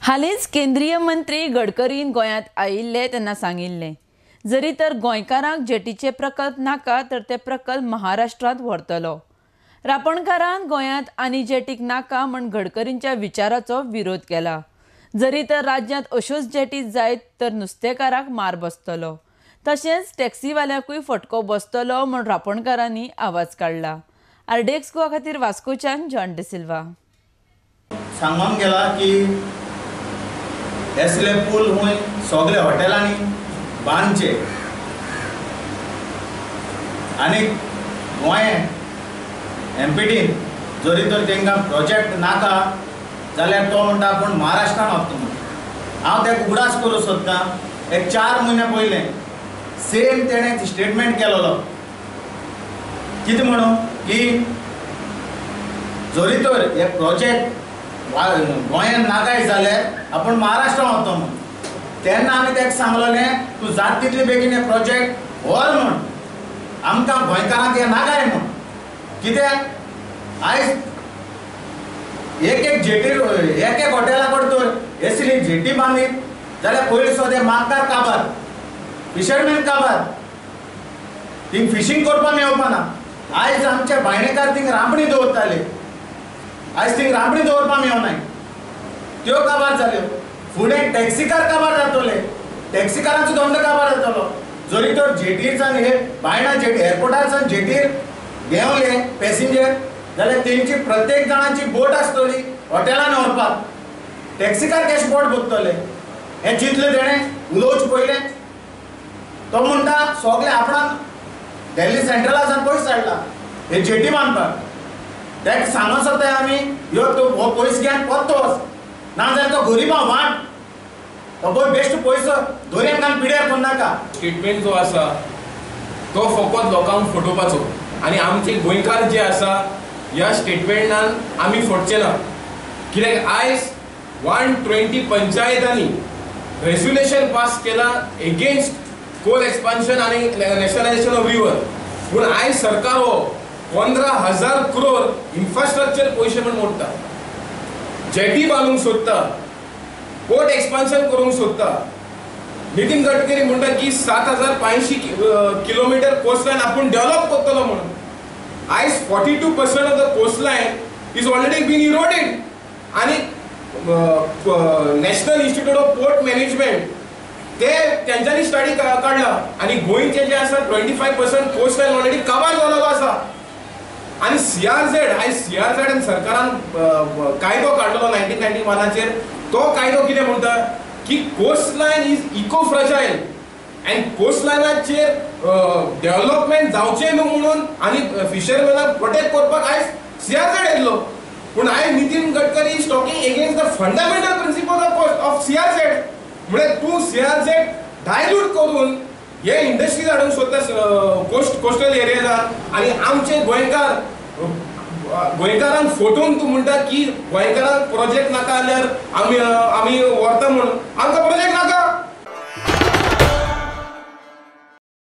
हालींच केंद्रीय मंत्री गडकरीन गोंयांत आयिल्ले तेन्ना सांगिल्लें, जरी तर गोंयकारांक जेटीचे प्रकल्प नाका तर ते प्रकल्प महाराष्ट्रांत व्हरतलो. रापणकारान गोंयांत आनी जेटीक नाका म्हण गडकरींच्या विचाराचो विरोध केला. जरी तर राज्यांत अश्योच जेटी जायत तर नुस्तेकाराक मार बसतलो, तशेंच टॅक्सीवाल्यांकूय फटको बसतलो म्हण रापणकारांनी आवाज काडला. आरडीएक्स गोवा खातीर वास्कोच्यान जॉन डिसिल्वा. सांगून गेला की असले पूल हुंय सगळे हॉटेलांनी बांदचे आनी गोंय एमपीटीन जरी तर तांकां प्रोजेक्ट नाका जाल्यार तो म्हणटा आपूण महाराष्ट्रान वता म्हणून. हांव तेका उगडास करूंक सोदतां, एक 4 म्हयने पयलें सेम तेणें स्टेटमेंट केलेलो, कितें म्हणून की जरी तर हे प्रोजेक्ट गोंयान नाकाय जाल्यार आपूण महाराष्ट्रान वता म्हणून. तेन्ना आमी तेका सांगलेलें तूं जाता तितले बेगीन हे प्रोजेक्ट व्हर म्हूण, आमकां गोंयकारांक हें नाकाय म्हूण. कित्याक आयज एक एक जेटीर एक एक हॉटेला कडेन तर एसली जेटी बांदीत जाल्यार पयलीं सद्या मागकार काबार, फिशरमॅन काबार, थिंग फिशींग करपाक मेळपाना. आयज आमचे बायणेकार थिंग रांपणी दवरताले, आयज थिंग रांपणी दवरपाक मेळनाय, त्यो काबार जाल्यो. फुडें टॅक्सीकार काबार जातले, टॅक्सीकारांचो धंदो काबार जातलो. जरी तर जेटीरच्यान हे बायणा जेटी एअरपोर्टारच्यान जेटीर देंवले पॅसेंजर जाल्यार तेंची प्रत्येक जाणांची बोट आसतली हॉटेलान व्हरपाक, टॅक्सीकार कॅश बोट बघतले. हें चिंतलें तेणें उलोवचें पयलें. तो म्हणटा सगळे आपणाक दिल्ली सेंट्रलासान पयस हाडला हे जेटी बांदपाक. तेका सांगूंक सोदताय आमी, यो तूं हो पयस घेवन परतो वच, ना जाल्यार तो गरीबा वांट, तो पळय बेश्ट पयसो दोरयेन घालून पिड्यार करनाका. स्टेटमेंट जो आसा तो फकत लोकांक फटोवपाचो आनी आमचे गोंयकार जे आसा ह्या स्टेटमेंटान आमी फटचे ना. कित्याक आयज 120 पंचायतांनी रेज्युलेशन पास केला एगेन्स्ट कोल एक्सपान्शन आनी नॅशनलायझेशन ऑफ रिवर. पूण आयज सरकार हो 15,000 क्रोर इन्फ्रास्ट्रक्चर पयशे म्हण मोडटा, जेटी बांदूंक सोदता, पोर्ट एक्सपान्शन करूंक सोदता. नितीन गडकरी म्हणटा की 7,500 किलोमिटर कोस्टलायन आपूण डेव्हलप करतलो म्हणून. आयज 42% of the coastline is already been eroded. आनी National Institute of Port Management ते तेंच्यांनी स्टडी काडला आनी गोंयचे जे आसा 25% कोस्टलायन ऑलरेडी कवर जाल्लो आसा. आनी सीआरझेड, आयज सीआरझेड सरकारान कायदो काडलेलो 1991 तो कायदो कितें म्हणटा की coastline is eco fragile and कोस्टलायनाचेर development जावचें न्हू म्हणून आनी फिशरमॅनाक प्रोटेक्ट करपाक आयज सीआरझेड येतलो. पूण आयज Nitin Gadkari is talking against the fundamental principle of CRZ. म्हळ्यार तूं सीआरझेड डायल्यूट करून हे इंडस्ट्रीज हाडूंक सोदता कोस्टल एरियाजान आनी आमचे गोंयकार गोंयकारांक फटोवन तूं म्हणटा की गोंयकारांक प्रोजेक्ट नाका जाल्यार आमी आमी व्हरता म्हणून. आमकां प्रोजेक्ट नाका.